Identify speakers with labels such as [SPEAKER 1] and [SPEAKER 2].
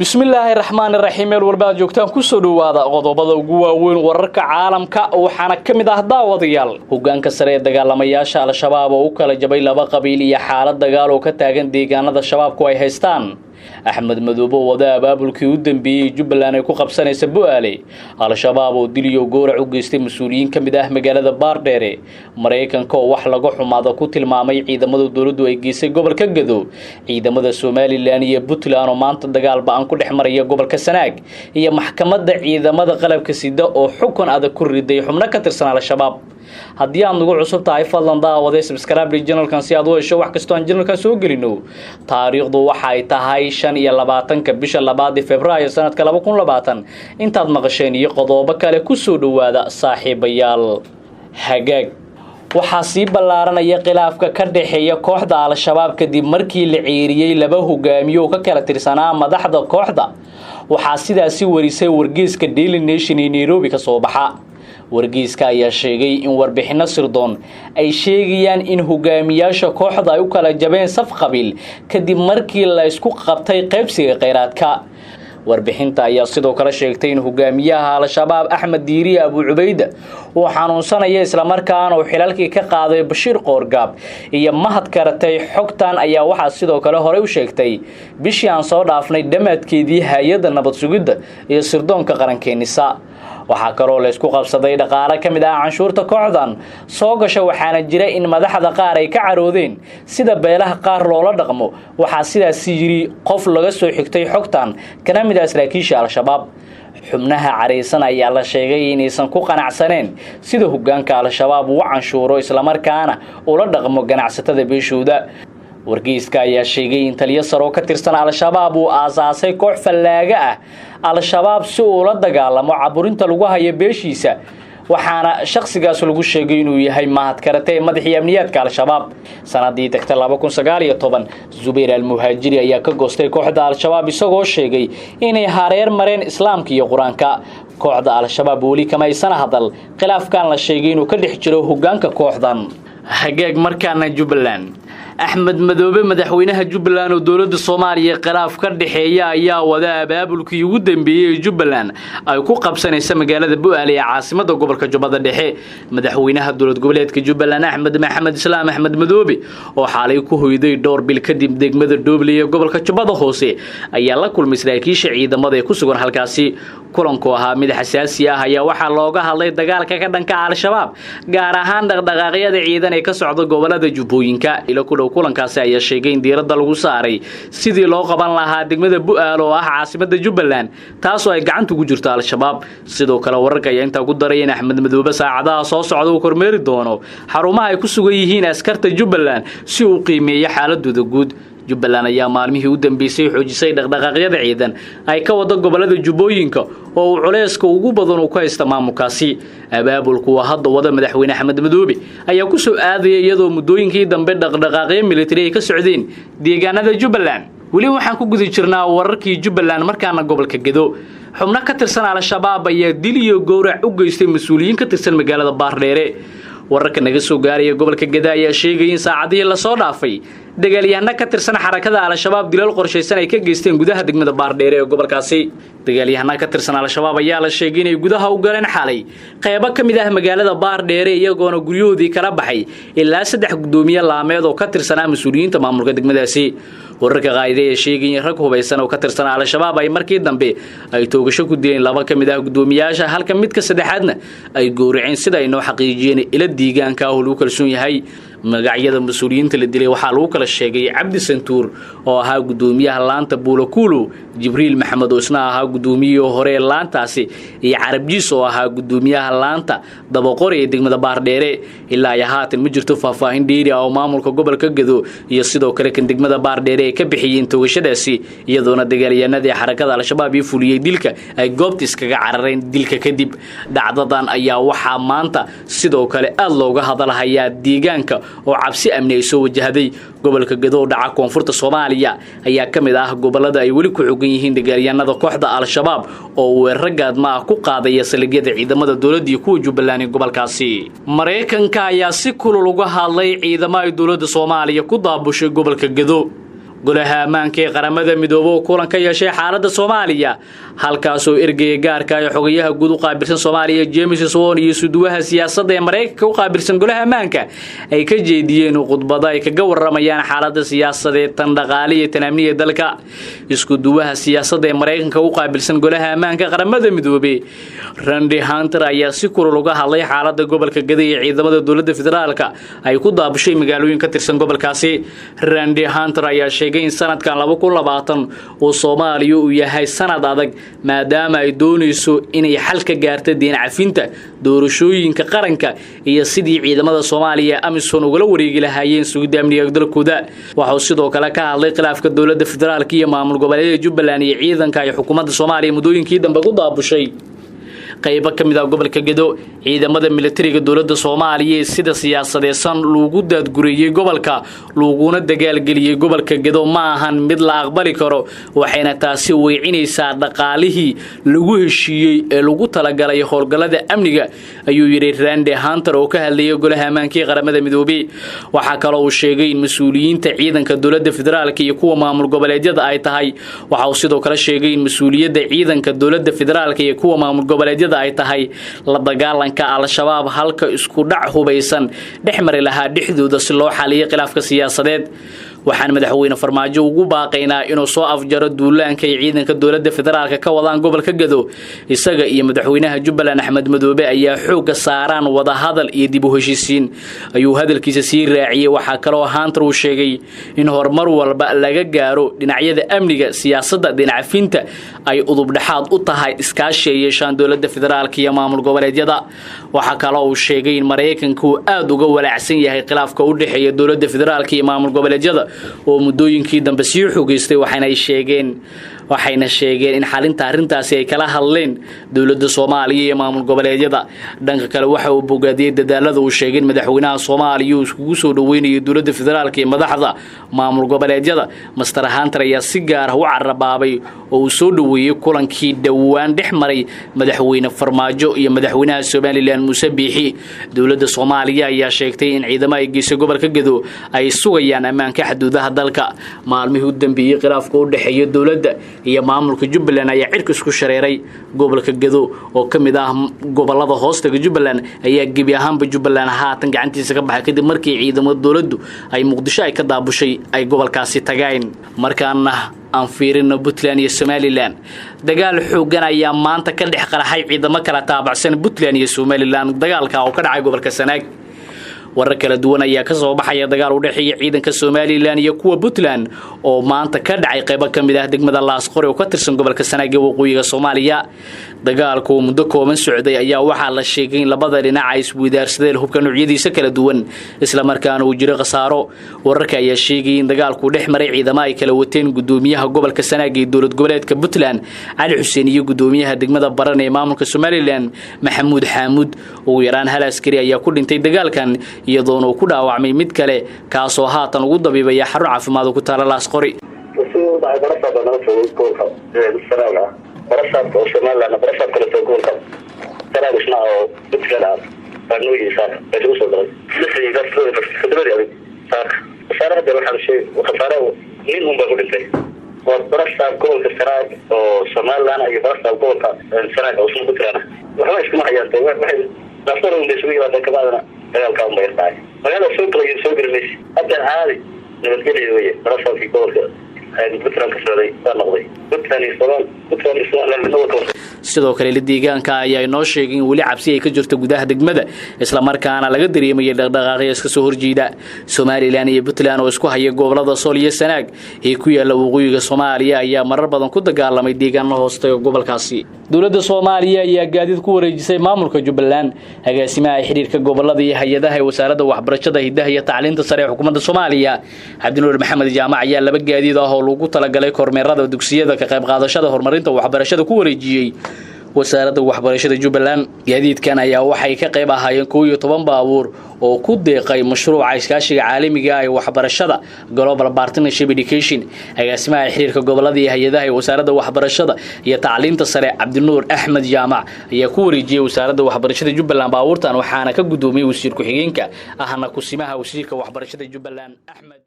[SPEAKER 1] Bismillaahi raxmaani raxiim. Meel walba aad joogtaan, kusoo dhowaada qodobada ugu waaweyn wararka caalamka. Waxaana ka mid ah, daawadayaal, hogaanka sare ee dagaalamayaasha Al-Shabaab oo u kala jabay laba qabiil iyo xaalad dagaal oo ka taagan deegaanada Shabaabku ay haystaan. Axmed Madoobe wada abaabulkii u dambeeyey Jubbaland ay ku qabsanaysa Bu-aale. Al-Shabaab oo diliyo goorac u geystay mas-uuliyiin ka mid ah magaalada Baardheere. Maraykanka oo wax laga xumaado ku tilmaamay ciidamada dowladdu ay geysay gobolka Gado. Ciidamada Somaliland iyo Puntland oo maanta dagaal ba-an ku dhex maraya gobolka Sanaag. Iyo maxkamadda ciidamada qalabka sida oo xukun adag ku riday xubno ka tirsan Al-Shabaab. Haddii aad nagu cusub tahay, fadlan daawade subscribe channelkan si aad u hesho wax kastoo aan channelkan soo gelino. Taariikhdu waxay tahay 25-ka bisha labaad ee Februaayo, sanadka 2020. Intaad maqasheen iyo qodobo kale kusoo dhowaada, saaxiibayaal. Hagaag, waxaa sii ballaaranaya khilaafka ka dhexeeya kooxda Al-Shabaab kadib markii la ceeriyey laba hogaamiye oo ka kala tirsanaa madaxda kooxda. Waxaa sidaasi warisay wargeyska Daily Nation ee Nairobi ka soo baxa. Wargeyska ayaa sheegay in warbixinno sirdoon ay sheegayaan in hogaamiyaasha kooxda ay u kala jabeen saf qabiil kadib markii la isku qabtay qaybsiga kheyraadka. Warbixinta ayaa sidoo kale sheegtay in hogaamiyaha Al-Shabaab, Axmed Diiriye Abu Cubayda, uu xanuunsanaya, islamarkaana uu xilalkii ka qaaday Bashiir Qoorgaab iyo Mahad Karatay. Xogtan ayaa waxaa sidoo kale horey u sheegtay bishii aan soo dhaafnay dhammaadkeedii hay-adda nabad sugidda iyo sirdoonka qarankeenisa. Waxaa kaloo laysku qabsaday dhaqaale ka mid ah canshuurta kooxdan soo gasha, waxaana jira in madaxda qaar ay ka caroodeen sida beelaha qaar loola dhaqmo. Waxaa sidaasi yidhi qof laga soo xigtay xogtan, kana mid ah saraakiisha Al-Shabaab. Xubnaha caraysan ayaa la sheegay inaysan ku qanacsaneen sida hogaanka Al-Shabaab uu canshuuro, islamarkaana ula dhaqmo ganacsatada beeshooda. Wargeyska ayaa sheegay in taliyo sare oo ka tirsan Al-Shabaab uu aasaasay koox fallaaga ah Al-Shabaab si uu la dagaalamo caburinta lagu hayo beeshiisa, waxaana shakhsigaas lagu sheegay inuu yahay Mahad Karate ee madaxii amniyaadka Al-Shabaab sanadii tagta 2019. Zubayr Almuhaajiri ayaa ka goostay kooxda Al-Shabaab, isagoo sheegay inay hareer mareen Islaamka iyo Qur-aanka. Kooxda Al-Shabaab weli kamaysan hadal khilaafkan la sheegay inuu ka dhex jiro hogaanka kooxdan. Hagaag, markaana Jubbaland. Axmed Madoobe, madaxweynaha Jubbaland oo dowladda Soomaaliya khilaaf ka dhexeeya, ayaa wada abaabulkii ugu dambeeyey ee Jubbaland ay ku qabsanaysa magaalada Bu-aale ee caasimada gobolka Jubbada Dhexe. Madaxweynaha dowlad goboleedka Jubbaland, Axmed Maxamed Islaam Axmed Madoobe, oo xaalay ku hoyday dhowr bil kadib degmada Dhoble ee gobolka Jubbada Hoose, ayaa la kulmay saraakiisha ciidamada ee ku sugan halkaasi. Kulanku ahaa mid xasaasi ah ayaa waxaa looga hadlay dagaalka ka dhanka Al-Shabaab, gaar ahaan dhaqdhaqaaqyada ciidan ee ka socda gobolada Jubbooyinka. Ilo ku dhow kulankaasi ayaa sheegay in diiradda lagu saaray sidii loo qaban lahaa degmada Bu-aal oo ah caasimada Jubbaland, taasoo ay gacanta ugu jirto Al-Shabaab. Sidoo kale, wararka ayaa intaa ku daray in Axmed Madoobe saacadaha soo socda uu kormeeri doono xarumaha ay ku sugan yihiin askarta Jubbaland si uu qiimeeyo xaaladooda guud. Jubbaland ayaa maalmihii u dambeysay xoojisay dhaqdhaqaaqyada ciidan ay ka wada gobolada Jubbooyinka oo uu culayska ugu badan uu ku haysta maamulkaasi. Abaabulku waa hadda wada madaxweyne Axmed Madoobe ayaa ku soo aadaya iyadoo muddooyinkii dambe dhaqdhaqaaqyo militari ay ka socdeen deegaanada Jubbaland. Weli waxaan ku guda jirnaa wararkii Jubbaland, markaana gobolka Gedo. Xubno ka tirsan Al-Shabaab ayaa dil iyo gowrac u geystay mas-uuliyiin ka tirsan magaalada Baardheere. Wararka naga soo gaaraya gobolka Geda ayaa sheegaya in saacadihii lasoo dhaafay dagaalyahano ka tirsan xarakada Al-Shabaab dilal qorshaysan ay ka geysteen gudaha degmada Baardheere ee gobolkaasi. Dagaalyahano ka tirsan Al-Shabaab ayaa la sheegay inay gudaha u galeen xalay qeybo ka mid ah magaalada Baardheere, iyagoona guryahoodii kala baxay ilaa saddex guddoomiye laameed oo ka tirsanaa mas-uuliyiinta maamulka degmadaasi. Wararka qaa'ide ee sheegaya in rag hubaysan oo ka tirsan Al-Shabaab ay markii dambe ay toogasho ku dileen laba ka mid ah guddoomiyaasha, halka midka saddexaadna ay gowraceen, sida ay noo xaqiijiyeen ila deegaanka ah oo lagu kalsoon yahay. Magacyada mas-uuliyiinta la dilay waxaa lagu kala sheegay Cabdi Santuur oo ahaa guddoomiyaha laanta Buulakuulu, Jibriil Maxamed oo isna ahaa guddoomiyihii hore ee laantaasi, iyo Carabjiis oo ahaa guddoomiyaha laanta Dabaqori ee degmada Baardheere. Ilaa iyo haatan ma jirto faahfaahin dheeri ah oo maamulka gobolka Gedo iyo sidoo kale kan degmada Baardheere ay ka bixiyeen toogashadaasi, iyadoona dagaalyahanadii xarakada Al-Shabaab ii fuliyey dilka ay goobta iskaga carareen dilka kadib. Dhacdadan ayaa waxaa maanta sidoo kale aada looga hadalhayaa deegaanka oo cabsi amni ay soo wajahday. Gobolka Gedo, dhaca koonfurta Soomaaliya, ayaa ka mid ah gobolada ay weli ku xogan yihiin dagaalyahanada kooxda Al-Shabaab oo weeraro gaadma ah ku qaadaya saldhigyada ciidamada dowladda iyo kuwa Jubbaland ee gobolkaasi. Maraykanka ayaa si kulul uga hadlay ciidamo ay dowladda Soomaaliya ku daabushay gobolka Gedo. Golaha ammaanka ee Qaramada Midoobe oo kulan ka yeeshay xaaladda Soomaaliya, halkaasoo ergeyga gaarka ee xogayaha guud u qaabilsan Soomaaliya James Swan iyo suduwaha siyaasadda ee Maraykanka u qaabilsan golaha ammaanka ay ka jeediyeen khudbada ay kaga waramayaan xaaladda siyaasadeed, tan dhaqaale iyo tan amniga dalka. Isku duwaha siyaasadda ee Maraykanka u qaabilsan golaha ammaanka Qaramada Midoobe, Randy Hunter, ayaa si kulul uga hadlay xaaladda gobolka Gada ee ciidamada dowladda federaalka ay ku daabushay magaalooyin ka tirsan gobolkaasi. Randy Hunter ayaa sheegay in sanadkan 2020 uu Soomaaliya uu yahay sanad adag, maadaama ay doonayso inay xal ka gaarto deyn cafinta, doorashooyinka qaranka iyo sidii ciidamada Soomaaliya AMISOM ugala wareegi lahaayeen sugidda amniga dalkooda. Waxauu sidoo kale ka hadlay khilaafka dowladda federaalka iyo maamul goboleedyada Jubbaland iyo ciidanka ay xukuumadda Soomaaliya muddooyinkii dambe ku daabushay qaybo ka mid ah gobolka Gedo. Ciidamada militariga dowladda Soomaaliya ee sida siyaasadeedsan lagu daadgureeyey gobolka laguna dagaalgeliyey gobolka Gedo ma ahan mid la aqbali karo, waxayna taasi weecinaysaa dhaqaalihii lagu heshiiyey ee lagu talagalay howlgallada amniga, ayuu yidhi Randy Hunter oo ka hadlayay golaha ammaankii Qaramada Midoobey. Waxaa kaloo uu sheegay in mas-uuliyiinta ciidanka dowladda federaalka iyo kuwa maamul goboleedyada ay tahay. Waxa uu sidoo kale sheegay in mas-uuliyadda ciidanka dowladda federaalka iyo kuwa maamul goboleedyada ay tahay la dagaalanka Al-Shabaab, halka isku dhac hubaysan dhex mari lahaa dhexdooda si loo xaliyo khilaafka siyaasadeed. Waxaan madaxweyne Farmaajo ugu baaqaynaa inuu soo afjaro duulaanka ay ciidanka dowladda federaalka ka wadaan gobolka Gado. Isaga iyo madaxweynaha Jubbaland Axmed Madoobe ayaa xoogga saaraan wadahadal iyo dib u heshiisiin, ayuu hadalkiisa sii raaciyey. Waxaa kaloo Hunter uu sheegay in horumar walba laga gaaro dhinacyada amniga, siyaasadda, dhinacfinta ay udubdhexaad u tahay iskaashi ay yeeshaan dowladda federaalka iyo maamul goboleedyada. Waxaa kaloo uu sheegay in Maraykanka uu aada uga walaacsan yahay khilaafka u dhexeeya dowladda federaalka iyo maamul goboleedyada oo muddooyinkii dambe sii xogeystay, waxayna sheegeen in xalinta arrintaasi ay kala hadleen dowladda Soomaaliya iyo maamul goboleedyada. Dhanka kale, waxa uu bogaadiyey dadaalada uu sheegay in madaxweynaha Soomaaliya uu iskugu soo dhaweynayo dowladda federaalka iyo madaxda maamul goboleedyada. Mister Hunter ayaa si gaar ah u carabaabay oo uu soo dhoweeyey kulankii dhowaan dhex maray madaxweyne Farmaajo iyo madaxweynaha Somaliland Muuse Biixi. Dowladda Soomaaliya ayaa sheegtay in ciidamo ay geysay gobolka Gedo ay sugayaan ammaanka xuduudaha dalka. Maalmihii u dambeeyey, khilaafka u dhexeeya dowladda iyo maamulka Jubbaland ayaa cirka isku shareeray. Gobolka Gedo oo ka mid ah gobolada hoostaga Jubbaland ayaa gebi ahaanba Jubbaland haatan gacantiisa ka baxay, kadib markii ciidamada dowladdu ay Muqdisho ay ka daabushay ay gobolkaasi tageen. Markaana aan fiirino Puntland iyo Somaliland. Dagaal xoogan ayaa maanta ka dhex qaraxay ciidamo kala taabacsan Puntland iyo Somaliland, dagaalka oo ka dhacay gobolka Sanaag. Warar kala duwan ayaa ka soo baxaya dagaal u dhexeeya ciidanka Somaliland iyo kuwa Puntland oo maanta ka dhacay qaybo ka mid ah degmada Laasqori oo ka tirsan gobolka Sanaag ee waqooyiga Soomaaliya. Dagaalku oo muddo kooban socday ayaa waxaa la sheegay in labada dhinac ay isweydaarsadeen hubka noocyadiisa kala duwan, islamarkaana uu jiro khasaaro. Wararka ayaa sheegayay in dagaalku dhex maray ciidamo ay kala wateen gudoomiyaha gobolka Sanaag ee dowlad goboleedka Puntland Cali Xuseen iyo gudoomiyaha degmada Baran ee maamulka Somaliland Maxamuud Xaamuud. Ugu yaraan hal askari ayaa ku dhintay dagaalkan, iyadoona uu ku dhaawacmay mid kale, kaasoo haatan ugu dabiibaya xarun caafimaad oo ku taala Laasqori.
[SPEAKER 2] Barasaabka oo Somaliland, barasaab kaleeto gobolka Sanaag isna oo Puntland ah baa noo yimi saaka, baa isugu soo galay 6dii, 7dii adig saaka. Khasaare hadda waxaan sheeg khasaare nin un baa ku dhintay, waa barasaab gobolka Sanaag oo Somaliland iyo barasaab gobolka Sanaag oo isna Puntland ah. Waxba iskuma hayaan, waxay Laasqori un bay isugu yimaadeen, kabacdina dagaalkaa un bay dhacay. Magaalada soo galay, soo geli maysi hadda, caadi nabadgelya weye. Barasaabkii gobolka Puntland ka socday waa noqday Puntland iyo Somal Puntland iyo Somaliland midna wata.
[SPEAKER 1] Sidoo kale, la deegaanka ayaa inoo sheegay in weli cabsi ay ka jirto gudaha degmada, islamarkaana laga dareemayay dhaqdhaqaaqyo iska soo horjeeda. Somaliland iyo Puntland oo isku haya gobolada Sool iyo Sanaag ee ku yaala waqooyiga Soomaaliya ayaa marar badan ku dagaalamay deegaano hoostaga gobolkaasi. Dowladda Soomaaliya ayaa gaadiid ku wareejisay maamulka Jubbaland. Agaasimaha xiriirka gobolada iyo hay-adaha ee wasaaradda waxbarashada, hidaha iyo tacliinta sare ee xukuumadda Soomaaliya, Cabdinuur Maxamed Jaamac, ayaa laba gaadiid ah oo lagu talagalay kormeerada dugsiyada ka qayb qaadashada horumarinta waxbarashada ku wareejiyey wasaaradda waxbarashada Jubbaland. Gaadiidkan ayaa waxay ka qayb ahaayeen 11 baabuur oo ku deeqay mashruuca iskaashiga caalamiga ah ee waxbarashada, Global Partnership Education. Agaasimaha xiriirka gobolada iyo hay-adaha ee wasaaradda waxbarashada iyo tacliinta sare, Cabdinuur Axmed Jaamac, ayaa ku wareejiyey wasaaradda waxbarashada Jubbaland baabuurtan, waxaana ka gudoomiyey wasiir ku-xigeenka ahna kusimaha wasiirka waxbarashada Jubbaland, Axmed